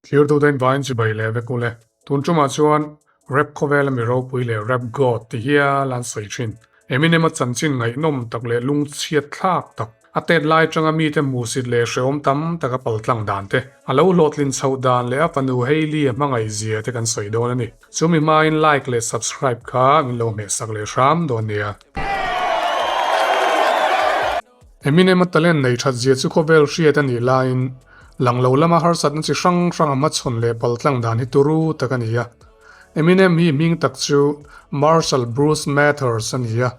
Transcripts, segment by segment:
Thirtute in vain chibai leh vek ule. Tun tumah chuan Rap khawvela mi ropui leh Rap God ti hial an sawi thin. Eminem a chanchin ngaihnawm tak leh lungchhiat thlak tak, a tet lai atanga mite hmuhsit leh hrehawm tam tak a paltlang dan te, a lo hlawhtlin chhoh dan leh a fanu Hailey a hmangaih zia te kan sawi dawn a ni. Chumi hmain like leh subscribe kha min lo hmehsak leh hram dawn nia. Eminem a talent nei that zia chu khawvel hriat a nih laiin lang lo lama harsatna chi hrang hrang a hmachhawn leh paltlang dan hi turu tak a ni a. Eminem hi hming tak chu Marshall Bruce Mathers a ni a.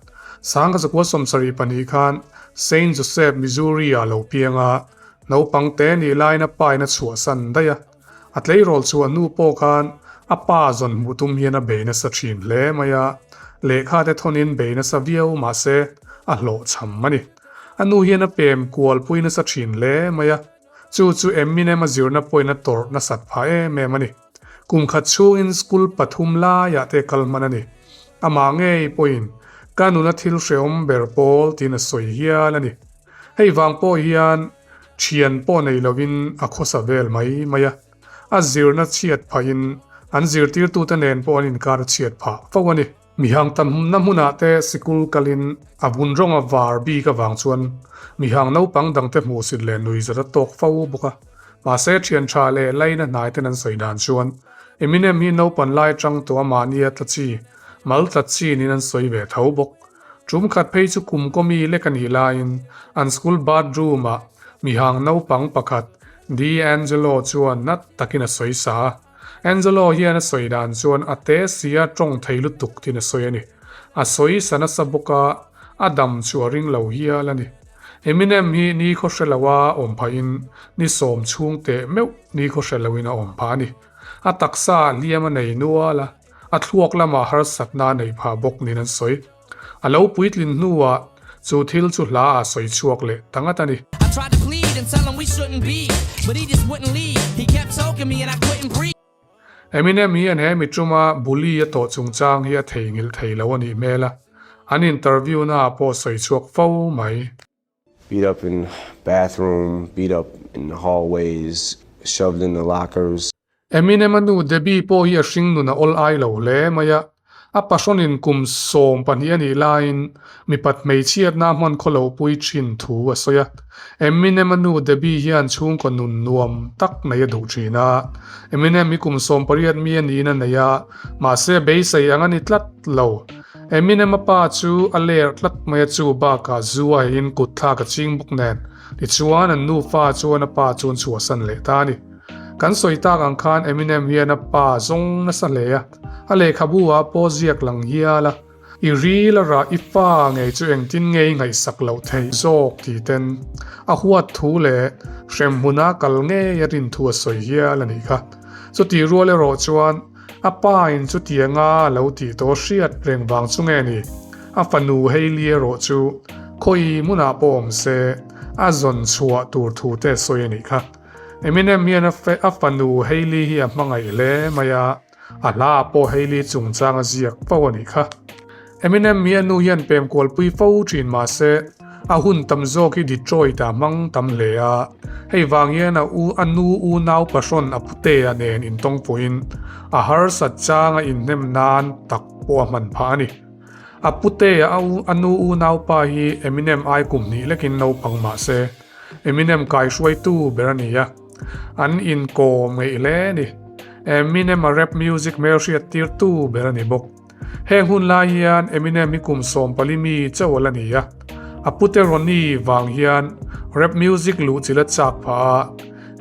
Sangha zakua 72 khan Saint Joseph, Missouri ah lo piang a, naupang te nih laiin a pa in a chhuahsan daih a. A tleirawl chu a nu pawh khan a pa zawn hmuh tum hian a bei nasa thin hle mai a, lehkha te thawnin bei nasa viau mahse a hlawhchham a ni. A nu hian a pem kual pui nasa thin hle mai a, chu chu Eminem a zirna pawhin a tawrh nasat phah em em a ni. Kum khat chhungin school pathum laiah te kal hman a ni. Amah ngei pawhin ka nuna thil hrehawm ber pawl tiin a sawi hial a ni. Hei vang pawh hian Thian pawh nei lovin a khawsa vel mai mai a, a zirna chhiat phahin an zirtirtute nen pawh an inkar chhiat phah fo a ni. Mihang tamna hmunah te sikul kalin a vun rawng a var bik avang chuan mihang naupang dangte hmuhsit leh nuihzat a tawk fo bawk a. Mahse thian tha leh laina hnai ten an sawi dan chuan Eminem hi naupan lai atang tawh a mahnia tla chi, mal tla chi niin an sawi ve tho bawk. Tum khat phei chu kum kawmi lek a nih laiin an school bathroom ah mihang naupang pakhat D'Angelo chuan nat takin a sawi sa a. Angelo hian a sawi dan chuan a te sia tawng thei lutuk tiin a sawi a ni. A sawi sa nasa bawk a, a dam chu a ring lo hial a ni. Eminem hi ni khaw hre lo a awm phahin ni sawm chhung teh meuh ni khaw hre loin a awm phah a ni. A taksa ah hliam a nei nual a. A thluak lamah harsatna a nei phah bawk niin an sawi. A lo puitlin hnuah chu thil chu hla ah sawi chhuak leh ta ngat a ni. Eminem hian he mituma bully a tawh chungchang hi a theihnghilh thei lo a nih hmel a, an interview naah pawh sawi chhuak fo mai. Beat up in bathroom, beat up in the hallways, shoved in the lockers. Eminem a nu Debbie pawh hi a hring nun a awl ai lo hle mai a, a pahrawnin kum 12 a nih laiin mipat hmeichhiatna a hman khaw lo pui thin thu a sawi a. Eminem a nu Debbie hian chhungkaw nun nuam tak nei a duh thin a. Eminem hi kum 18 mi a niin a nei a, mahse beisei ang a ni tlat lo. Eminem a pa chu a ler tlat mai a chu bakah zu a heiin kut thlak a ching bawk nen tichuan an nufa chuan a pa chuan chhuahsan leh ta a ni. Kan sawi tak ang khan Eminem hian a pa zawng nasa hle a, a lehkhabu ah pawh ziak lang hial a, I ril a rah i fa ngei chu engtin nge i ngaihsak loh theih zawk tih ten a huat thu leh hremhmuna kal ngei a rin thu a sawi hial a nih kha. Chutih rual erawh chuan A pa in chutianga a lo tih tawh hriat reng vang chu nge ni? A fanu Hailey erawh chu khawi hmunah pawh awm se a zawn chhuah tur thu te sawi a nih kha. Eminem hian a fanu Hailey hi a hmangaih hle mai a, a hla ah pawh Hailey chungchang a ziak fo a nih kha. Eminem hi a nu hian pemkualpui fo thin mahse a hun tam zawk hi Detroit ah hmang tam hle a, hei vang hian a u a nu unau pahrawn a putea nen intawng pawhin a harsat chang a inhnem nan tak pawh a hman phah a ni. A putea a u a nu unaupa hi Eminem ai kum hnih lekin naupang mahse Eminem kaihruaitu ber a ni a, an inkawm ngeih hle a ni. Eminem a rap music hmelhriat tirtu ber a ni bawk. Heng hun lai hian Eminem hi kum 14 mi chauh a la ni a, a pute Ronnie vang hian rap music luh chil a chak phah a,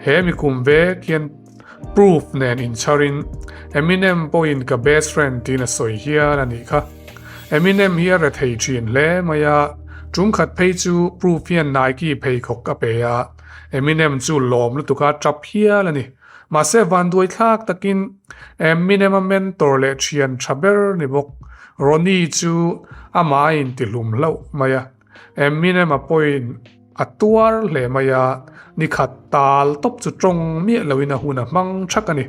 he mi kum vek hian proof nen inchharin Eminem pawhin ka best friend tiin a sawi hial a nih kha. Eminem hi a rethei thin hle mai a, tum khat phei chu proof hian Nike pheikhawk a pe a, Eminem chu lawm lutuk a tap hial a ni. Mahse vanduai thlak takin Eminem a mentor leh thian tha ber ni bawk Ronnie chu amah a intihlum hlauh mai a. Eminem a pawhin a tuar hle mai a, nikhat tal tawp chu tawng miah loin a hun a hmang thak a ni.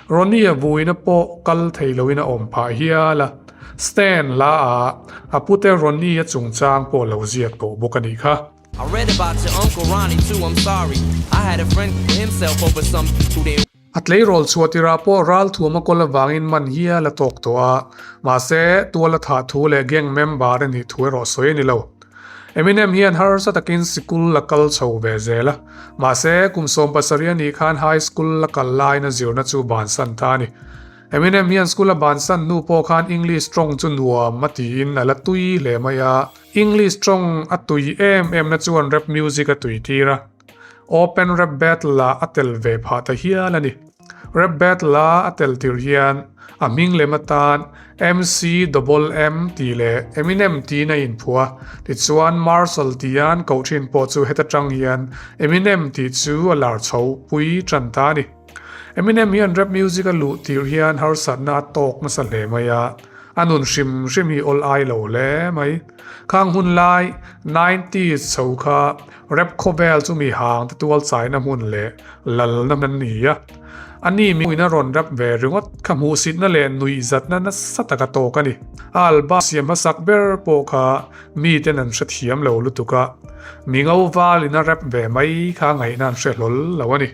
Ronnie a vuina pawh kal thei loin a awm phah hial a, Stan hla ah a pute Ronnie a chungchang pawh lo ziak tawh bawk a nih kha. I read about your uncle Ronnie too, I'm sorry I had a friend himself over some who didn't. A tleirawl chhuah tirah pawh ralthuam a kawl avangin man hial a tawk tawh a, mahse tual a thah thu leh gang member a nih thu erawh sawi a ni lo. Eminem hian harsa takin sikul a kal chho ve zel a, mahse kum 70 a nih khan high school a kal laiin a zirna chu bansan ta a ni. Eminem hian school a bansan hnu pawh khan English tawng chu nuam a tiin a la tui hle mai a, English tawng a tui em em na chuan rap music a tui tir a. Open Rap Battle ah a tel ve phah ta hial a ni. Rap Battle a a tel tir hian a hming lem atan MC Double M tih leh Eminem tiin a inphuah a, tichuan Marshall tian koh thin pawh chu heta tang hian Eminem tih chu a lar chho pui tan ta a ni. Eminem hian rap music a luh tirh hian harsatna a tawk nasa hle mai a, a nun hrim hrim hi awl ai lo hle mai. Khang hun lai nineties chho kha rap khawvel chu mi hang te tual chaina hmun leh lalna hmun a ni a. A ni mi in a rawn rap ve ringawt kha hmuhsitna leh nuihzatna nasa taka tawk a ni. A album siam hmasak ber pawh kha miten an hrethiam lo lutuk a, mi ngo valin a rap ve mai kha ngaihna an hre hlawl lo a ni.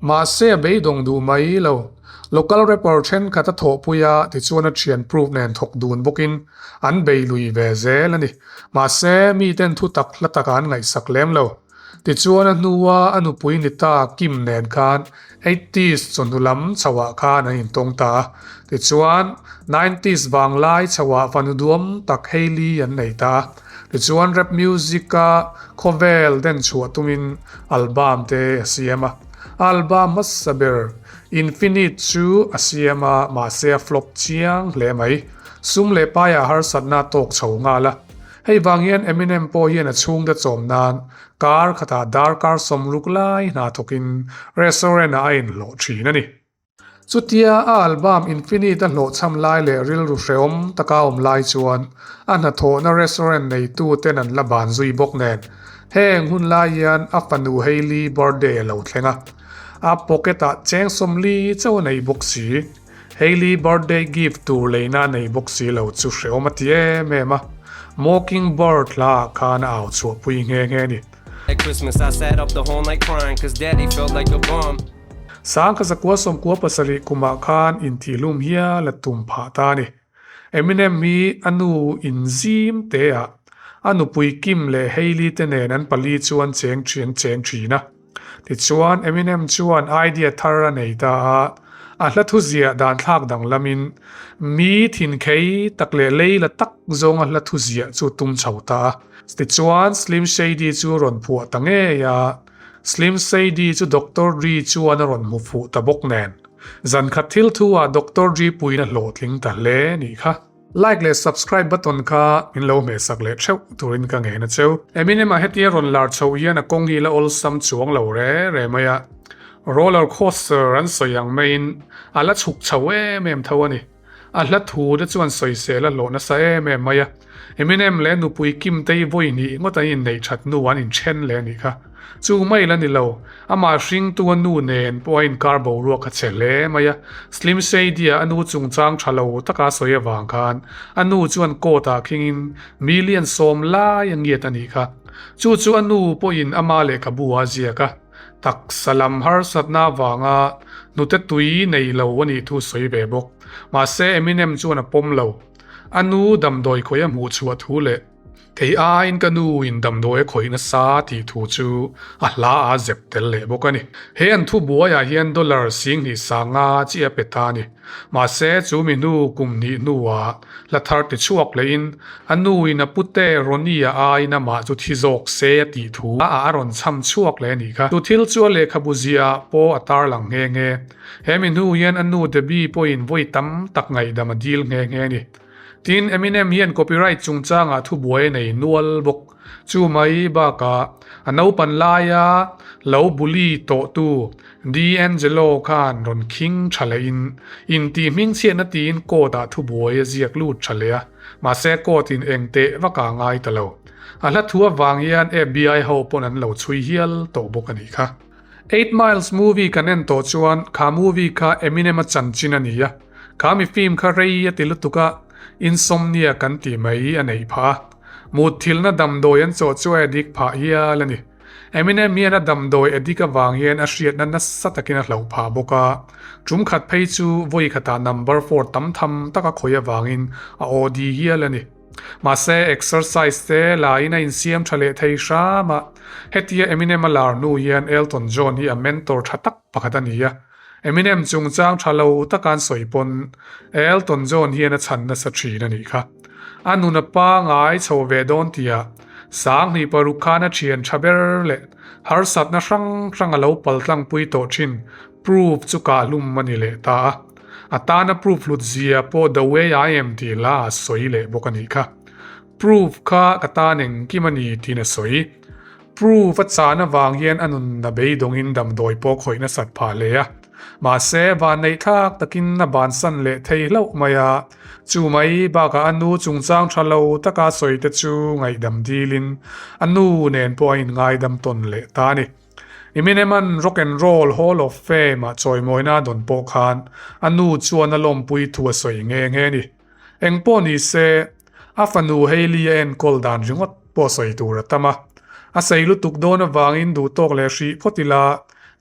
Mahse a beidawng duh mai lo. Local rapper thenkhat a thawhpui a, tichuan a thian proof nen thawk dun bawkin an bei lui ve zel a ni. Mahse miten thu tak hla takah an ngaihsak lem lo. Tichuan a hnua a nupui ni ta Kim nen khan eighties chawhnu lam chhoah khan an intawng ta a. Tichuan nineties vanglai chhoah fanu duam tak Hailey an nei ta a. Tichuan rap music a khawvel den chhuah tumin album te a siam a. Album hmasa ber Infinite chu a siam a, mahse a flop chiang hle mai. Sum leh paiah harsatna a tawk chho nghal a. Hei vang hian Eminem pawh hian a chhungte chawm nan kar khatah darkar 60 lai hna thawkin restaurant ah a inhlawh thin a ni. Chutia a album Infinite a hlawhchham lai leh rilru hrehawm taka awm lai chuan a hnathawhna restaurant neitu ten an la ban zui bawk nen heng hun lai hian a fanu Hailey birthday a lo thleng a, a pocket ah cheng 40 chauh a nei bawk si. Hailey birthday gift tur leina a nei bawk si lo chu hrehawm a ti em em a, Mockingbird hla ah khan a au chhuahpui nghe nghe a ni. At Christmas I sat up the whole night crying cause daddy felt like a bum. 1997 kumah khan intihhlum hial a tum phah ta a ni. Eminem hi a nu in zim te ah a nupui Kim leh Hailey te nen an pali chuan cheng thin cheng thin a. Tichuan Eminem chuan idea thar a nei ta a, a hla thu ziah dan thlak danglamin mi thinkhei tak leh leila tak zawnga hla thu ziah chu tum chho ta a. Tichuan Slim Shady chu rawn phuah ta ngei a. Slim Shady chu Doctor Dre chuan a rawn hmu fuh ta bawk nen. Zan khat thil thu ah Doctor Dre puiin a hlawhtling ta hle nih kha. Like leh subscribe button kha min lo hmehsak leh theuh turin ka ngen a cheu. Eminem ah hetia rawn lar chhoh hian a kawng hi la awlsam chuang lo re re mai a. Roller coaster an sawi ang maiin a la chhuk chho em em tho a ni. A hla thu te chuan sawisel a hlawh nasa em em mai a. Eminem leh nupui Kim te hi vawi hnih ngawt an inneih that hnu an inthen leh a nih kha. Chu mai la ni lo, amah hringtu a nu nen pawh a inkar boruak a che hle mai a. Slim Shady-a a nu chungchang tha lo taka a sawi avang khan a nu chuan court-ah khingin million 10 lai a ngiat a nih kha. Chu chu a nu pawhin ama lehkhabu ah a ziak a. Taksa lam harsatna avanga hnute tui nei lo a nih thu sawi ve bawk. Mahse Eminem chuan a pawm lo. A nu damdawi khawih a hmuh chhuah thu leh kei aiin ka nu in damdawi a khawih nasa tih thu chu a hla a zep tel leh bawk a ni. He an thu buaiah hian dollar 2000 chiah a pe ta a ni. Mahse chu mi hnu kum hnih hnuah hla thar ti chhuak lehin a nu in a pute Ronnie-a aiin amah chu thi zawk se a tih thu a a rawn chham chhuak leh a nih kha. Chu thil chu a lehkhabu ziah pawh a tarlang nghe nghe. He mi hnu hian a nu Debbie pawhin vawi tam tak ngaihdam a dil nghe nghe a ni. Tin, Eminem hian copyright chungchangah thubuai a nei nual bawk. Chu mai bakah a naupan laia lo bully tawhtu D'Angelo khan rawn khing tha lehin intih hmingchhiatna tiin court ah thubuai a ziak lut tha leh a, mahse court in eng teh vak a ngai ta lo. A hla thu avang hian FBI ho pawn an lo chhui hial tawh bawk a nih kha. Eight Miles movie kan en tawh chuan kha movie kha Eminem a chanchin a ni a, kha mi film kha rei a ti lutuk a, insomnia kan tih mai a neih phah a. Mutthilhna damdawi an chawh chu a addict phah hial a ni. Eminem hian a damdawi addict avang hian a hriatna nasa takin a hlauh phah bawk a, tum khat phei chu vawi khatah number four tam tham taka khawih avangin a OD hial a ni. Mahse, exercise te laiin a insiam tha leh thei hram a, hetia Eminem a lar hnu hian Elton John hi a mentor tha tak pakhat a ni a, Eminem chungchang tha lo taka an sawi pawn Elton John hian a chhan nasa thin a nih kha. A nun a pangai chho ve dawn tia 2006 khan a thian tha ber leh harsatna hrang hrang a lo paltlangpui tawh thin proof chu kah hlum a ni leh ta a. A tana proof hlut zia pawh The Way I Am tih hla a sawi leh bawk a nih kha. Proof kha ka tan engkim a ni tiin a sawi. Proof a chan avang hian a nunna beidawngin damdawi pawh khawih nasat phah hle a. Mahse, vanneih thlak takin a bansan leh thei hlauh mai a. Chu mai bakah a nu chungchang tha lo taka sawi te chu ngaihdam dilin a nu nen pawh a inngaidam tawn leh ta a ni. Emineman Rock and Roll Hall of Fame ah chawimawina a dawn pawh khan a nu chuan a lawmpui thu a sawi nghe nghe a ni. Eng pawh ni se, a fanu Hailey a enkawl dan ringawt pawh sawi tur a tam a. A sei lutuk dawn avangin duhtawk leh hrih phawt ila,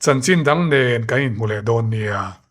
chanchin dang nen kan inhmu leh dawn nia.